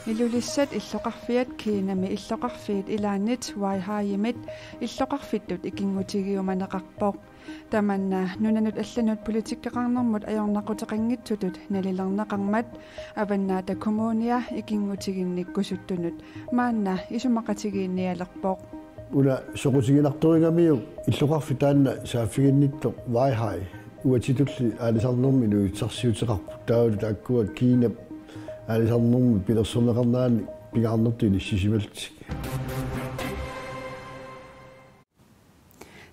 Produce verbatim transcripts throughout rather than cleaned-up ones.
Ilulissat illoqarfiat Kinami illoqarfiit ilaannit Huaihaiimit illoqarfittut ikinngutigiumaneqarpoq. Tamanna nunanut allanut politikkeqarnermut ajornaquteqanngitsutut nalilerneqarmat Avannaata Kommunia ikinngutiginnikkusuttunut maanna isumaqatigiinnialerpoq. Una soqutiginartorigamiuk illoqarfik taanna saaffiginnittoq Huaihai uatitulli aalisarnermi nuitsarsiuteqarput. Taavalu taakkua Kinap aalisarnermi pilersorneqarnerani pingaarnertut inissisimallutik.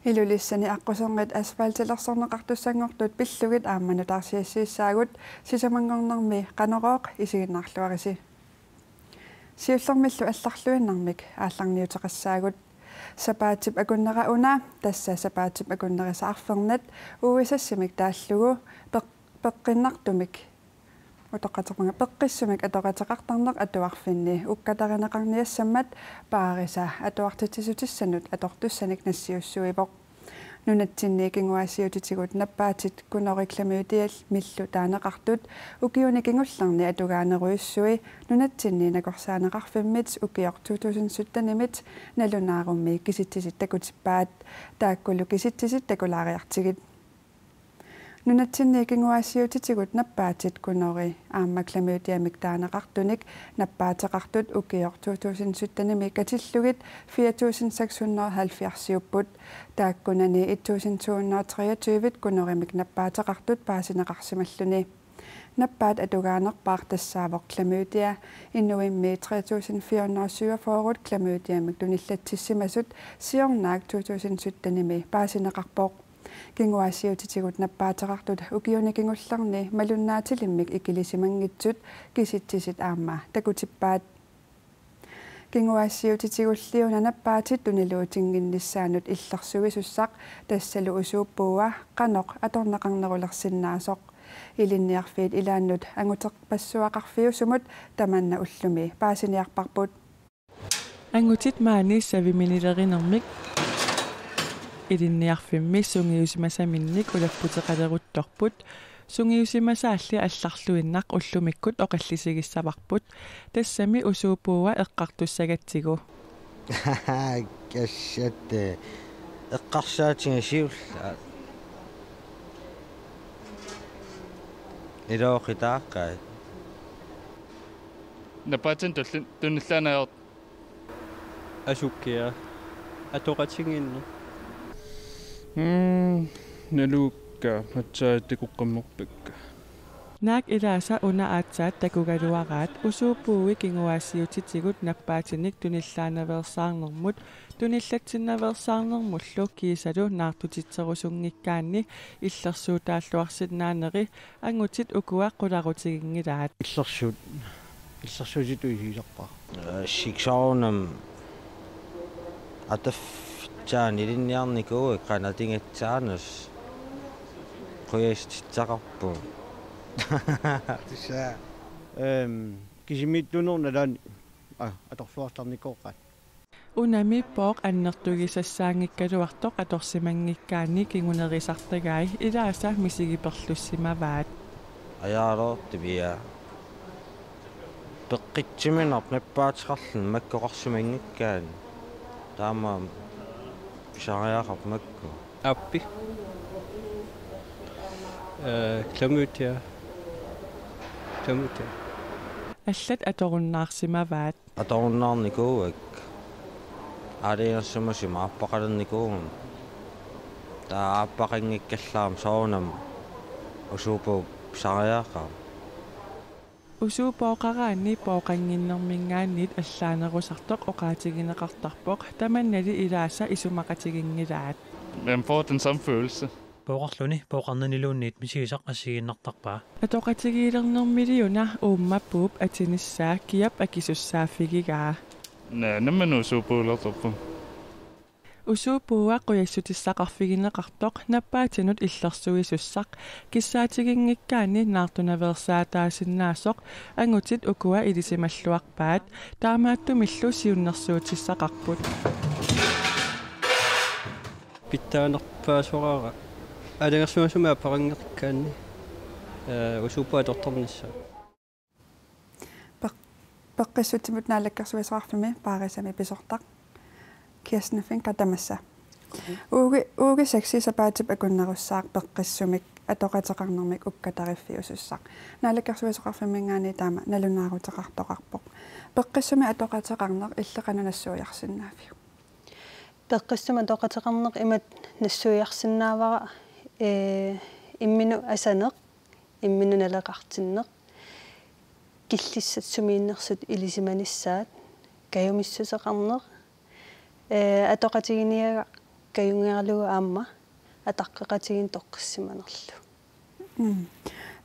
Ilulissani aqquserngit asfaltilersorneqartussanngortut pillugit aamma nutaarsiassiissaagut, sisamanngornermi Qanorooq, isiginnaarluarisi. Siullermillu allarluinnarmik aallarniuteqassaagut. Sapaatip akunnera una, tassa sapaatip akunnerisa arfernat, U S S-imik taallugu peq-, peqqinnartumik utoqqaterpunga peqqissumik atoqateqartarneq atuarfinni ukkatarineqarniassammat Paarisa atuartitsissutissanut atortussanik nassiussuivoq. Nunatsinni kinguaassiuutitigut nappaatit Gunori klamydiamillu taaneqartut ukiuni kingullerni atugaanerujussui nunatsinni nakorsaaneqarfimmit ukioq to tusind sytten-imit nalunaarummi kisitsisit takutippaat. Taakkulu kisitsisit takulaariartigit. Nunatsinni kinguaassiuutitigut nappaatit Gunori aamma klamydiamik taaneqartunik nappaateqartut ukioq to tusind sytten-imi katillugit fire tusind seks hundrede og halvfjerds-iupput. Taakkunani et tusind to hundrede og treogtyve Gunorimik nappaateqartut paasineqarsimalluni. Nappaat atugaanerpaaq tassaavoq klamydia, inuimmi tre tusind fire hundrede og syvogfyrre klamydiamik tunillatsissimasut siornaak to tusind sytten-imi paasineqarpoq. Kinguaassiuutitigut nappaateqartut ukiuni kingullerni malunnaatilimmik ikilisimanngitsut kisitsisit aamma takutippaat. Kinguaassiuutitigulliuna nappaatit tuniluutinnginnissaannut illersuisussaq tassalu usuuppuua qanoq atorneqarnerulersinnaasoq. Ilinniarfiit ilaannut anguterpassuaqarfiusumut tamanna ullumi paasiniarparput. Angutit maani saviminilerinermik ilinniarfimmi sungiusimasaminnik ulapputeqaleruttorput. Sungiusimasaalli allarluinnaq ullumikkut oqallisigissavarput. Tassami usuuppuua eqqartussagatsigu. Kassat, eh, eqqarsaatiga siullaat. Ilooqitaaqaat. Nappaatsin tulli-, tunillaaneq ajortoq. Asukkia. Atoqatigiinneq. Mm, naluukka matsaat takoqqammerpakka. Naak ilaasa una aatsaat takugaluaraat, usuuppuui kinguaassiuutitigut nappaatinik tunillaannaveersaarnermut tunillatsinnaveersaarnermullu kiisalu naartutitserusunngikkaanni illersuutaalluarsinnaaneri angutit ukua qularutiginngilaat. Illersuut. Illersuutitut isigisarpara. Ee, sik soorunami ataffitsaani ilinniarnikuuakka qanoq atugassaanut qujassutissaqarpugut. Tassa, ehm, kisimiittuunerup nalaani, aa, atorluartarnikooqaat. Unami Pooq annertugisassaanngikkaluartoq atorsimanngikkaanni kingunerisartagai ilaasa misigiperlussimavaat. Ajaaloortipia. Peqqitsiminarpoq nappaateqarluni makku oqarsimanngikkaanni. Taamaammat pisariaqarpoq makku. Aappi. Ee, klamydia. Klamydia. Allat atorunnaarsimavaat. Atorunnaarnikuuakka. Aalajangersimasumik aappaqalernikuugama. Taava aappaqanngikkallarmat soorunami usuuppuup pisariaqarpoq. Usuup pooqaraanni pooqannginnermiingaanniit allaanerusartoq oqaatigineqartarpoq, tamannali ilaasa isumaqatiginngilaat. Man får den samme følelse. Pooqarluni pooqarniniluunniit misigisaq assigiinnartarpaa. Atoqatigiilernermiliuna uummapuup atinissaa kiap akisussaaffigigaa. Naa, nammineq usuuppuulertarpunga. Usuuppuua qujassutissaqarfigineqartoq nappaatinut illersuisussaq kissaatiginngikkaanni naartunaveersaataasinnaasoq angutit ukua ilisimalluarpaat, taamaattumillu siunnersuutissaqarput. Pitsaanerpaasoraara. Aalajangersimasumik apeqqutaaqqikkaanni, ee, usuupput atortarnissaat. Peq-, peqqissutsimut naalakkersuisoqarfimmi paarisami pisortaq Kirsten Fink, tamassa. Uge, uge seks sapaatip akunnerussaaq peqqissumik atoqateqarnermik ukkatariffiusussaq. Naalakkersuisoqarfimminngaanniit taama nalunaaruteqartoqarpoq. Peqqissumik atoqateqarneq illit qanoq nassuiarsinnaaviuk? Peqqissumik atoqateqarneq imatut nassuiarsinnaavara, ee, imminut asaneq, imminut naleqartinneq, killissat sumiinnersut ilisimanissaat, kajumissuseqarneq, ee, atoqatiginiagaq kajungeralugu aamma ataqqeqatigiinneq toqqissimanerlugu. Mm.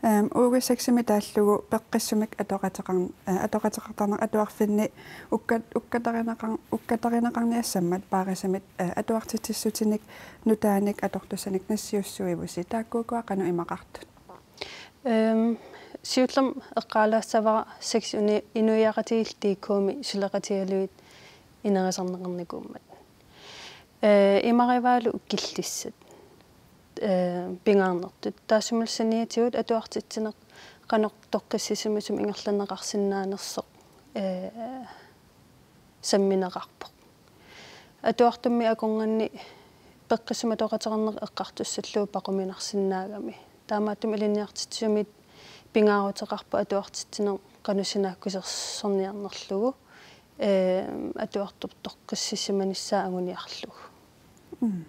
Ehm, uge seksimi taallugu peqqissumik atoqateqarn-, eh, atoqateqartarneq atuarfinni ukkat-, ukkatarineqar-, ukkatarineqarniassammat paarisamit, eh, atuartitsissutinik nutaanik atortussanik nassiussuivusi. Taakku ukua qanoq imaqartut? Ehm, siullermik eqqaalaassavara seks uni-, inuiaqatigiillu D K-mi suleqatigalugit inerisarneqarnikuummat. Ee, imarivaalu killissat, ee, pingaarnertut. Taassumilu saniatigut atuartitsineq qanoq toqqissisimasumik ingerlanneqarsinnaanersoq, ee, sammineqarpoq. Atuartummi akornanni peqqissumik atoqateqarneq eqqartussallugu paquminarsinnaagami. Taamaattumik ilinniartitsisumit pingaaruteqarpoq atuartitsineq qanoq sinaakkusersorniarnerlugu, ee, atuartup toqqissisimanissaa anguniarlugu. Mm.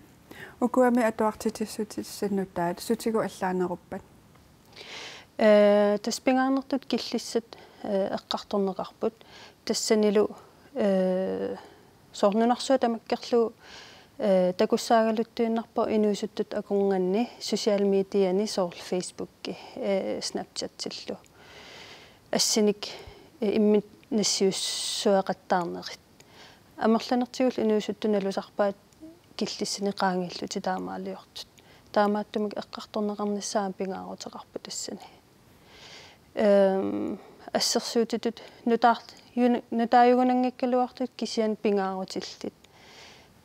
Ukuami atuartitsissutissat nutaat sutigut allaaneruppat? Ee, tassa pingaarnertut killissat, ee, eqqartorneqarput. Tassanilu, ee, soorlu nunarsuaq tamakkerlugu, ee, takussaagaluttuinnarpoq inuusuttut akornanni social mediani soorlu Facebooki, ee, Snapchatillu assinik, ee, imminnut nassiussueqattaarnerit. Amerlanertigullu inuusuttut nalusarpaat killissanik qaangiillutik taamaaliortut. Taamaattumik eqqartorneqarnissaa pingaaruteqarpoq tassani. Ehm, assersuutitut nutaar-, jun-, nutaajugunanngikkaluartut kisianni pingaarutillit.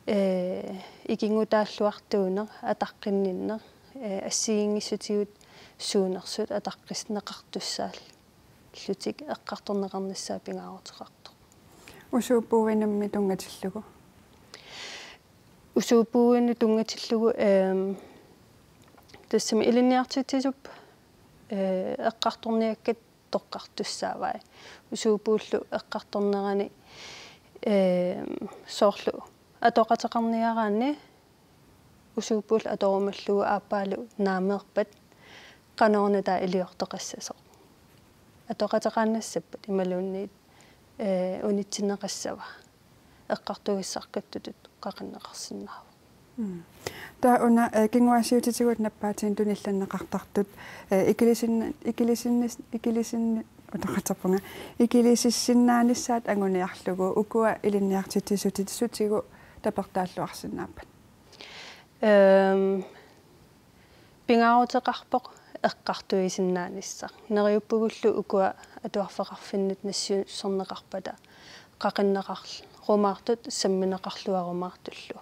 Ee, ikinngutaalluartuuneq, ataqqinninneq, ee, assigiinngissutigut suunersut ataqqisneqartussaallutik eqqartorneqarnissaa pingaaruteqartoq. Usuup puuinummi tunngatillugu? Usuup puuinut tunngatillugu, ehm, tassami ilinniartitsisup, ee, eqqartorniakkat toqqartussaavai. Usuup puullu eqqartornerani, ehm, soorlu atoqateqarniaraanni usuup puullu atorumallugu aappaalu naameerpat qanoruna taava iliortoqassasoq. Atoqateqaannassappat imaluunniit, ee, unitsinneqassava. Eqqartugassaqqittutut qaqinneqarsinnaavoq. Mm. Taava una, ee, kinguaassiuutitigut nappaatinik tunillanneqartartut, ee, ikilisin-, ikilisinnis-, ikilisin-, utoqaterpunga, ikilisisinnaanissaat anguniarlugu ukua ilinniartitsisutit sutigut tapertaalluarsinnaappat? Ehm, pingaaruteqarpoq eqqartuisinnaanissaq. Neriuppugullu ukua atuarfeqarfinnut nassiussorneqarpata qaqinneqarumaartut sammineqarluarumaartullu.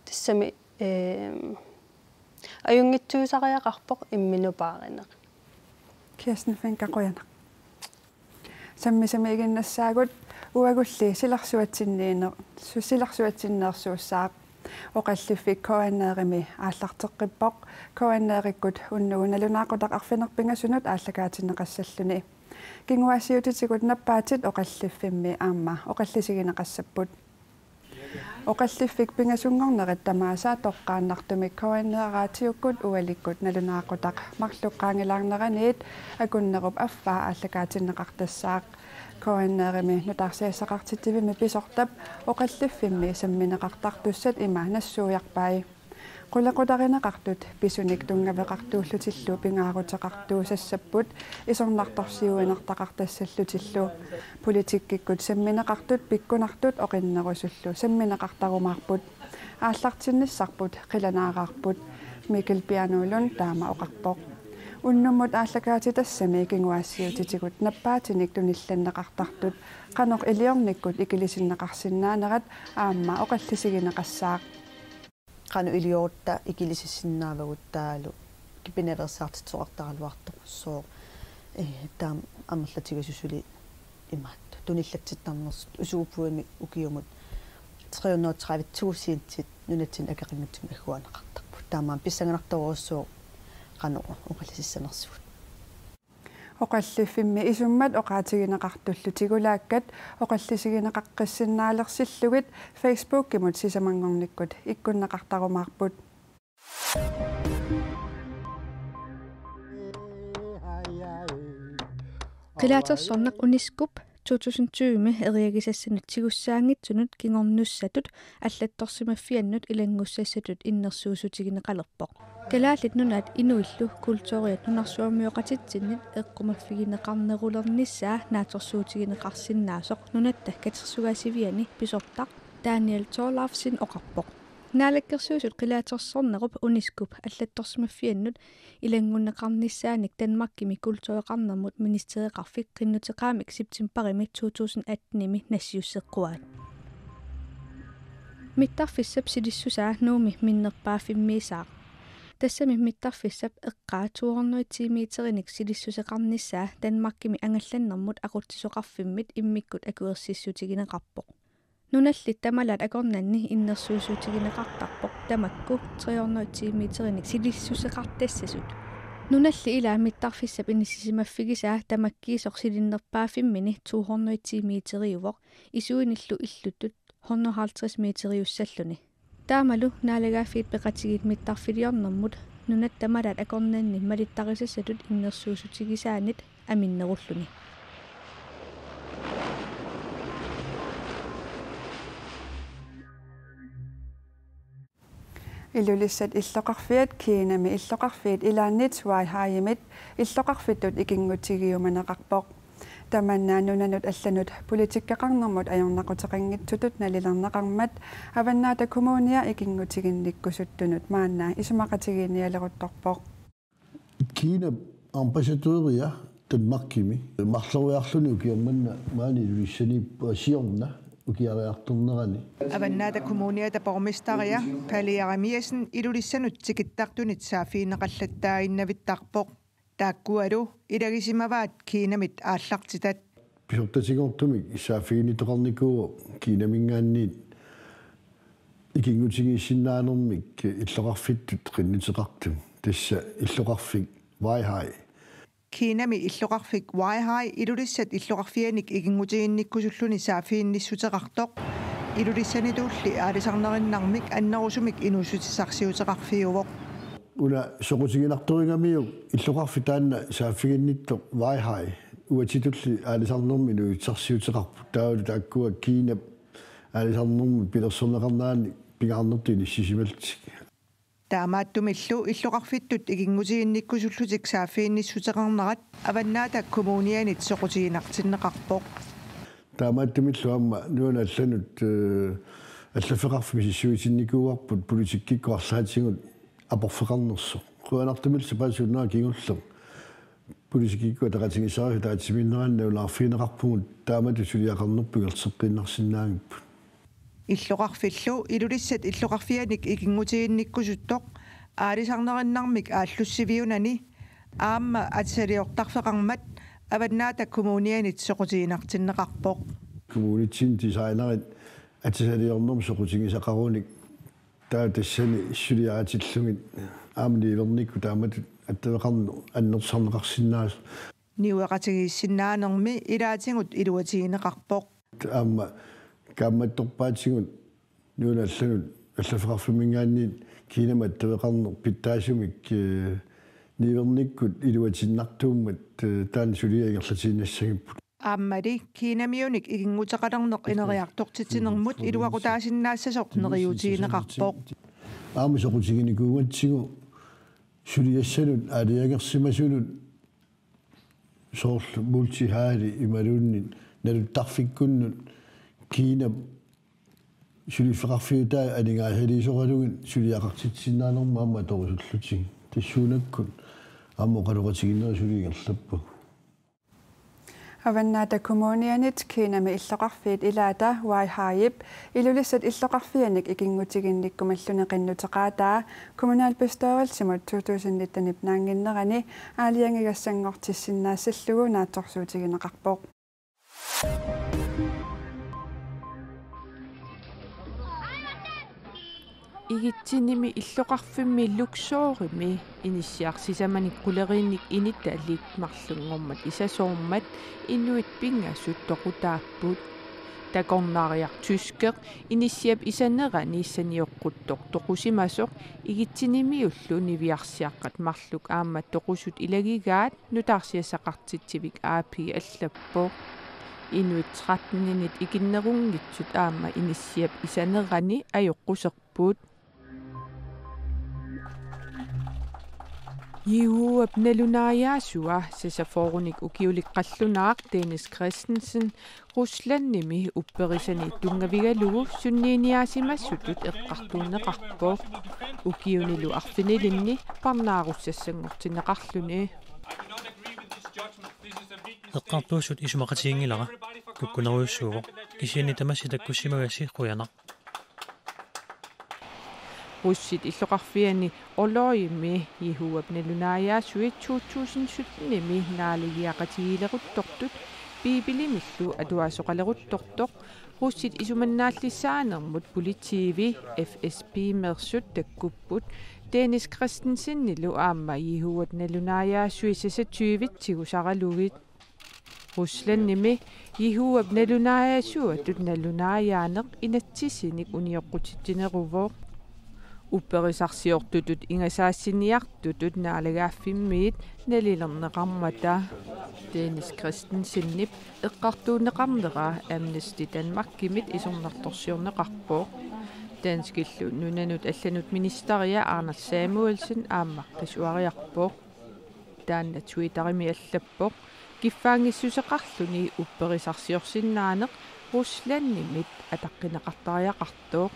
Tassami, ehm, ajunngitsuusariaqarpoq imminut paarineq. Kirsten Fink, qujanaq. Sammisamiiginnassaagut, uagulli silarsuatsinniinner-, su-, silarsuatsinneersuussaaq. Oqalliffik K N R-imi aallarteqqippoq. K N R-ikkut unnugu nalunaaqutaq arfineq-pingasunut aallakaatinneqassalluni. Kinguaassiuutitigut nappaatit oqalliffimmi aamma oqallisigineqassapput. Oqalliffik pingasunngornerit tamaasa toqqaannartumik K N R-iukkut ualikkut nalunaaqutaq marluk qaangilaarneraniit akunnerup affaa aallakaatinneqartassaaq. K N R-imi nutaarsiassaqartitsivimmi pisortap oqalliffimmi sammineqartartussat ima nassuiarpai: Qulequtarineqartut pisunik tunngaveqartuullutillu pingaaruteqartuusassapput isornartorsiuinertaqartassallutillu. Politikkikkut sammineqartut pikkunartut oqinnerusullu sammineqartarumaarput. Aallartinnissarput qilanaaraarput, Mikkel Bjarnø Lund taama oqarpoq. Unnummut aallakaatitassami kinguaassiuutitigut nappaatinik tunillanneqartartut qanoq iliornikkut ikilisinneqarsinnaanerat aamma oqallisigineqassaaq. qanoq iliorutta ikilisissinnaavagut taavalu kipinaveersaartitsisoqartaraluartoq sooq, eh, taama amerlatigisut suli imaattoq tunillatsittarnersut usuupuimi ukiumut tre hundrede og tredive tusindit nunatsinni akeqanngitsumik agguaanneqartarput. Taamaammat pissanganartorujussuuvoq qanoq oqallisissanersut. Oqalliffimmi isummat oqaatigineqartullu tigulaakkat oqallisigineqaqqissinnaalersillugu Facebookimut sisamanngornikkut ikkunneqartarumaarput. Qilaatersorneq UNESCO-p to tusind tyve eriagisassanut tigussaanngitsunut kingornussatut allattorsimaffiannut ilanngussassatut innersuussutigineqalerpoq. Kalaallit Nunaat inuillu kulturiat nunarsuarmioqatitsinnit eqqumaffigineqarnerulernissaa naatsorsuutigineqarsinnaasoq Nunatta Katersugaasiviani pisortaq Daniel Thorleifsen oqarpoq. Naalakkersuisut qilaatersornerup UNESCO-p allattorsimaffiannut ilanngunneqarnissaanik Danmarkimi kultureqarnermut ministereqarfik qinnuteqaamik septembarimi to tusind attenimi nassiusseqquaat. Mittarfissap silissusaa Nuummi minnerpaaffimmiisaaq. Tassami mittarfissap eqqaa to hundrede ti meterinik silissuseqarnissaa Danmarkimi angallannermut aqutsisoqarfimmit immikkut akuersissutigineqarpoq. Nunallit tamalaat akornanni innersuussutigineqartarpoq tamakku tre hundrede ti meterinik silissuseqartassasut. Nunalli ilaa mittarfissap inissisimaffigisaa tamakkiisoq silinnerpaaffimmini to hundrede ti meteriuvoq, isuinillu illuttut hundrede og halvtreds meteriussalluni. Taamalu Naalagaaffiit Peqatigiit mittarfiliornermut nunat tamalaat akornanni malittarisassatut innersuussutigisaanit aminnerulluni. Ilulissat illoqarfiat Kinami illoqarfiit ilaannit Huaihaiimit illoqarfittut ikinngutigiumaneqarpoq. Tamanna nunanut allanut politikkeqarnermut ajornaquteqanngitsutut nalilerneqarmat Avannaata Kommunia ikinngutiginnikkusuttunut maanna isumaqatigiinnialeruttorpoq. Kinap ambassadøria Danmarkimi marloriarluni ukioq manna maani Ilulissaniippoq siorna ukiariartornerani. Avannaata Kommuniata borgmesteria Palle Jeremiassen Ilulissanut tikittartunit saaffigineqallattaainnavittarpoq. Taakkualu ilagisimavaat Kinamit aallartitat. Pisortatigoortumik saaffiginnittoqarnikuuvoq Kinaminngaanniit ikinngutigiissinnaanermik illoqarfittut qinnuteqartut. Tassa illoqarfik Huaihai. Kinami illoqarfik Huaihai Ilulissat illoqarfianik ikinngutiginnikkusulluni saaffiginnissuteqartoq. Ilulissanitulli aalisarnerinnarmik annerusumik inuussutissarsiuteqarfiuvoq. Una soqutiginartorigamiuk illoqarfik taanna saaffiginnittoq Huaihai uatitulli aalisarnermik inuussutissarsiuteqarpoq, taavalu taakkua Kinap aalisarnermut pilersorneqarnerani pingaarnertut inissisimallutik. Taamaattumillu illoqarfittut ikinngutiginnikkusullutik saaffiginnissuteqarnerat Avannaata Kommunianit soqutiginartinneqarpoq. Taamaattumillu aamma nunanut allanut, eh, allaffeqarfik misissuisinnikuuarput politikkikkut arlaatigut aporfeqarnersoq. Qujanartumillu sapaatip akunnera kingulleq politikkikkut ataqatigiissaarissut ataatsimiinnerannut nalunaarfigineqarpugut taamatut suliaqarnerput ingerlateqqiinnarsinnaanngippat. Illoqarfillu Ilulissat illoqarfianik ikinngutiginnikkusuttoq aalisarnerinnarmik aallussiviunani aamma atisaliortarfeqarmat Avannaata Kommunianit soqutiginartinneqarpoq. Kommunitsinni designerit atisaliornermut soqutigisaqarunik taava tassani suliaritillugit aamma niuernikkut taamatut attaveqarneq annertusarneqarsinnaasoq. Niueqatigiissinnaanermi ilaatigut iluatigineqarpoq. Aamma kaammattorpaatigut nunanut allanut allaffeqarfimminngaanniit Kinamut attaveqarneq pitsaasumik, eh, niuernikkut iluatinnartuummat, eh, taanna suliaq ingerlatiinnassagipput. Aammali Kinamiunik ikinnguteqalerneq ineriartortitsinermut iluaqutaasinnaassasoq neriuutigineqarpoq. Aamma soqutiginikuugatsigu suliassanut aalajangersimasunut soorlu multihali imaluunniit naluttarfikkunnut Kinap suliffeqarfiutai aningaasaliisoralugit suliaqartitsisinnaanermut aamma atorusullutigit. Tassuunakkut aamma oqaloqatigiinnerit suli ingerlappagut. Avannaata Kommunianit Kinami illoqarfiit ilaata Wai Haip Ilulissat illoqarfianik ikinngutiginnikkumalluni qinnuteqaataa kommunalbestyrelsimut to tusind nittenip naannginnerani aalajangigassanngortissinnaassallugu naatsorsuutigineqarpoq. Igitsinimi illoqarfimmi Luksoorimi inissiarsisamanik quleriinnik initalik marlunngormat isasoormat inuit pingasut toqutaapput. Takornariaq tyskeq inissiap isanerani sanioqquttoq toqusimasoq igitsinimiullu niviarsiaqqat marluk aamma toqusut ilagigaat nutaarsiassaqartitsivik A P allappoq. Inuit tretten-init ikinnerunngitsut aamma inissiap isanerani ajoquserput. Jehovap nalunaajaasua seksogfyrrenik ukiulik qallunaaq Dennis Christensen Ruslandimi upperisani tunngavigalugu sunniiniaasimasutut eqqartuunneqarpoq. Ukiunilu arfinilinni parnaarussassanngortinneqarluni. Eqqartuussut isumaqatiginngilara, kukkunerujussuuvoq, kisianni tamassi takkussimagassi qujanaq. Russit illoqarfiani Orlojimi Jehovap nalunaajaasui to tusind sytten-imi naalagiaqatigiileruttortut Biibilimillu atuaasoqaleruttortoq russit isumannaallisaanermut politiivi F S B-meersut takkupput Dennis Christensenilu aamma Jehovap nalunaajaasui seksogtyve tigusaralugit. Ruslandimi Jehovap nalunaajaasuatut nalunaajaaneq inatsisinik unioqqutitsineruvoq. Upperisarsiortutut ingasaassiniartutut naalagaaffimmiit nalilerneqarmata. Dennis Christensenip eqqartuunneqarnera Amnesty Danmarkimit isornartorsiorneqarpoq. Danskillu nunanut allanut ministeria Anders Samuelsen aamma qisuariarpoq. Taanna Twitterimi allappoq kiffaanngissuseqarluni upperisarsiorsinnaaneq Ruslandimit ataqqineqartariaqartoq.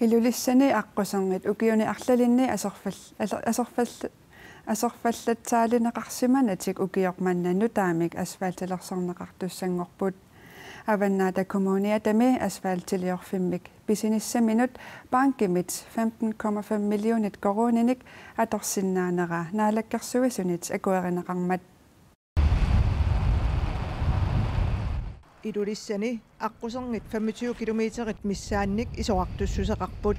Ilulissani aqqusernit ukiuni arlalinni aserfal-, aser-, aserfal-, aserfallatsaalineqarsimanatik ukioq manna nutaamik asfaltilersorneqartussanngorput. Avannaata Kommuniatami asfaltiliorfimmik pisinissaminut bankimit femten komma fem millionit koruuninik atorsinnaanera naalakkersuisunit akuerineqarmat. Ilulissani aqqusernit femogtyve kilometerit missaannik isorartussuseqarput.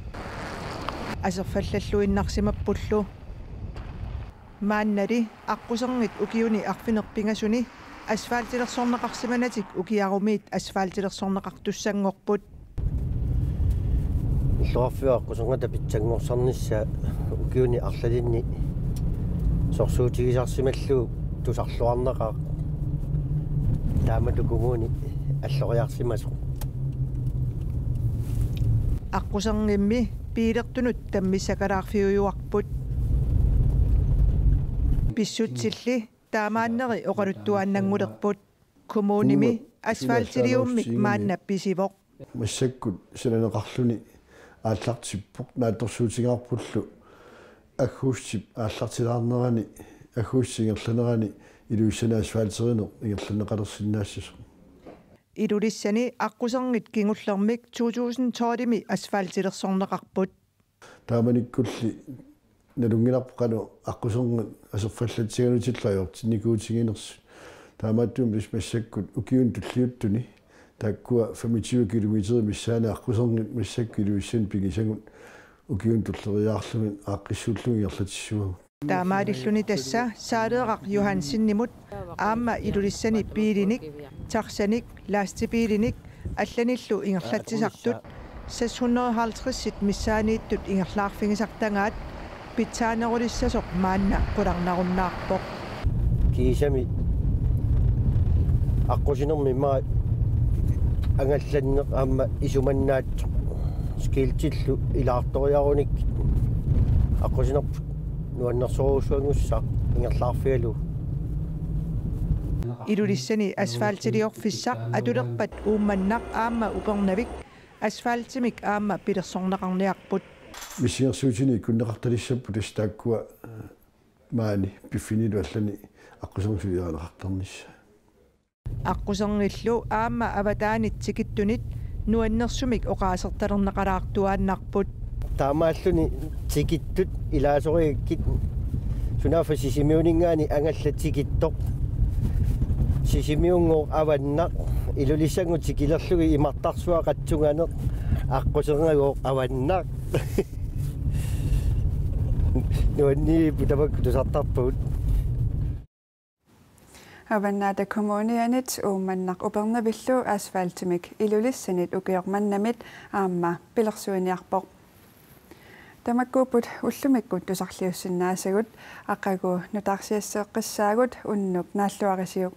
Aserfallalluinnarsimappullu. Maannali aqqusernit ukiuni arfineq-pingasuni asfaltilersorneqarsimanatik ukiarumiit asfaltilersorneqartussanngorput. Illoqarfiup aqqusernata pitsanngorsarnissaa ukiuni arlalinni sorsuutigisarsimallugu tusarluarnaqaaq. Taamatut kommuni alloriarsimasoq. Aqqusernimmi biilertunut tammissakalaarfiujuarput. Pissutsilli taamaanneri oqaluttuaannanngulerput. Kommunimi asfaltiliummik maanna pisivoq. Massakkut sananeqarluni aallartippoq, naatsorsuutigaarpullu aggustip aallartilaarnerani, aggustip ingerlanerani Ilulissani asfalterineq ingerlanneqalersinnaassasoq. Ilulissani aqqusernit kingullermik to tusind tolv-imi asfaltilersorneqarput. Taamanikkulli nalunngilarput qanoq aqqusernit aserfallatsingalutillu ajortinnikuutiginersut. Taamaattumik tassa massakkut ukiuni tulliuttuni taakkua femogtyve kilometerit missaanni aqqusernit massakkut Ilulissani pigisagut ukiuni tulleriiaarluni aaqqissuullugu ingerlatissavagut. Taamaalilluni tassa Saaleeraq Johansenimut aamma Ilulissani biilinik, taxanik, lastbiilinik allanillu ingerlatsisartut seks hundrede halvtreds missaanniittut ingerlaarfigisartagaat pitsaanerulissasoq maanna qularnarunnaarpoq. Kiisami aqqusinermi immaqa angallanneq aamma isumannaatsoq skiltillu ilaartoriarunikkit aqqusinerput nuannersorujussuanngussaaq ingerlaarfigalugu. Ilulissani asfaltiliorfissaq atulerpat Uummannaq aamma Upernavik asfaltimik aamma pilersorneqarniarput. Missingersuutini ikkunneqartalissapput tassa taakkua, eh, Maani piffinilu allani aqquserngillu suliarineqartarnissaa. Aqquserngillu aamma avataanit tikittunit nuannersumik oqaasertalerneqalaartuaannarput. Taamaalluni tikittut ilaasorigakkit, sunaaffa Sisimiuninngaanniit angallat tikittoq. Sisimiunngooq avannaq, Ilulissannguup tikilerlugit imartarsuaq qatsunganeq, aqquserngagooq avannaq. Nuanniippoq, tamakku tusartarpagut. Avannaata Kommunianit Uummannaq Upernavillu asfaltimik Ilulissanit ukioq mannamit aamma pilersuiniarpoq. Tamakkuupput ullumikkut tusarliussinnaasagut, aqagu nutaarsiasseqqissaagut, unnuk naalluarisiuk.